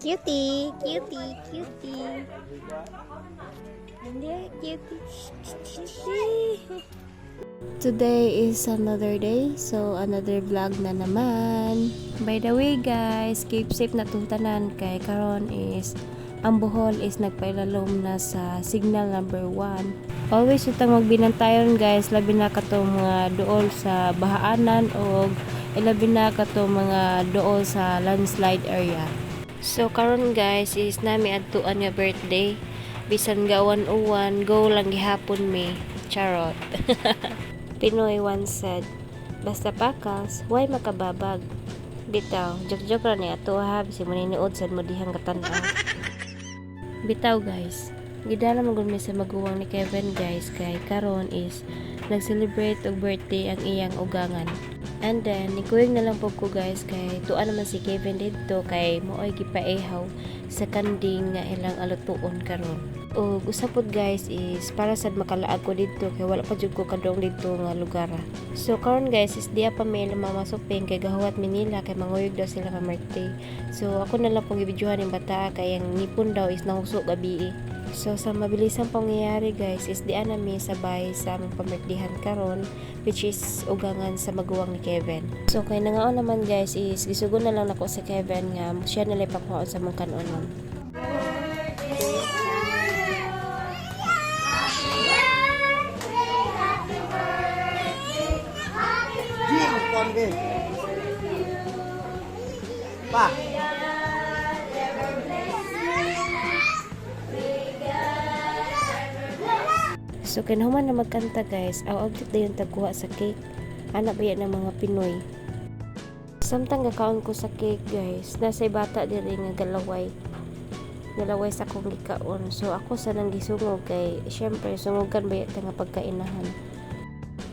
Cutie, cutie, cutie. Hindi, cutie. Today is another day, so another vlog na naman. By the way guys, keep safe na tong tanan kay karon is ang Bohol is nagpailalom na sa signal number 1. Always itang magbinantayon guys, labi na katong mga duol sa bahaanan o labi na katong mga duol sa landslide area. So karon guys is nami adtuan nga birthday. Bisan gawan-uwan, go lang gihapon mi. Charot. Pinoy once said, "Basta pakas, why makababag?" Bitaw, joke-joke ra ni ato ha, bisi maniniod sad mo dihang katan-aw. Bitaw guys, gidala man gud mi sa maguwang ni Kevin guys, kay karon is nag-celebrate og birthday ang iyang ugangan. And then, nikuyog na lang po ko guys kay tuan naman si Kevin didto kay maoy gipaihaw sa kanding nga ilang alutuon karon. Og usa pod guys is para sad makalaag ko didto kay wala pa jud ko kadong didto nga lugar. So karon guys is diya pa mi ilang mama suping kay gahuwat mi nila kay manguyog daw sila pa birthday. So ako na lang pong gibidyohan yung bata kay ang ngipon daw is nahuso gabi. So sa mabilisang pangyayari guys is di na mi sabay sa among pambirthday-han karon, which is ugangan sa maguwang ni Kevin. So kay nangaon naman guys is gisugo na lang nako si Kevin nga siya nila ipakuhaon sa among kanonon. Jim, konde. Pa. So kinahuman na magkanta guys, ang object dayon tagkuha sa cake. Ana ba yan ng mga Pinoy? Samtang gakaon ko sa cake guys, nasa bata diri nga galaway. Galaway sa akong gikaon. So ako sa nang gisungog kay syempre sungogan ba ta nga pagkainahan.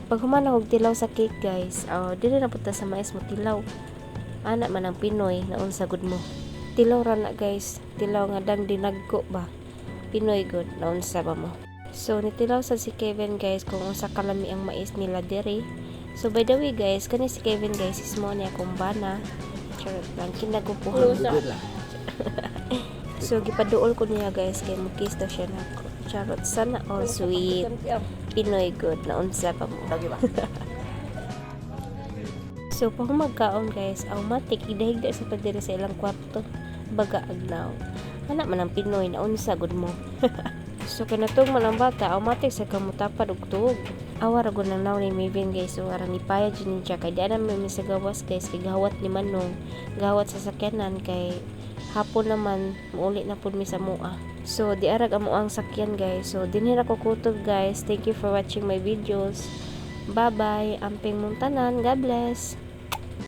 Pag human og tilaw sa cake guys, oh, dili na punta sa mais mo tilaw. Ana man ang Pinoy, naunsa gud mo. Tilaw ra na guys, tilaw nga dang dinagko ba. Pinoy gud, naunsa ba mo. So nitilaw sa si Kevin guys kung unsa kalami ang mais nila diri. So by the way guys, kani si Kevin guys is mo niya akong bana. Charot lang, kinagupuhan. So gipaduol ko niya guys kay mo-kiss daw siya nako. Charot, sana all sweet. Pinoy good, naunsa pa mo. So pag magkaon guys, automatic idahigda sa padiri sa ilang kwarto. Baga agnaw. Ana man ang Pinoy, naunsa gud mo. So kanatog man ang bata, automatic sa kamutapad og tuog. Awa ra gud nang naw ni Maven guys, so arang ipaya jud ni siya kay di na mi sa gawas guys kay gahawat ni Manong, gahawat sa sakyanan kay hapon naman muuli na pud mi sa mua. So di arag amo ang sakyan guys. So dinhi ra ko kutob guys. Thank you for watching my videos. Bye bye. Amping mong tanan. God bless.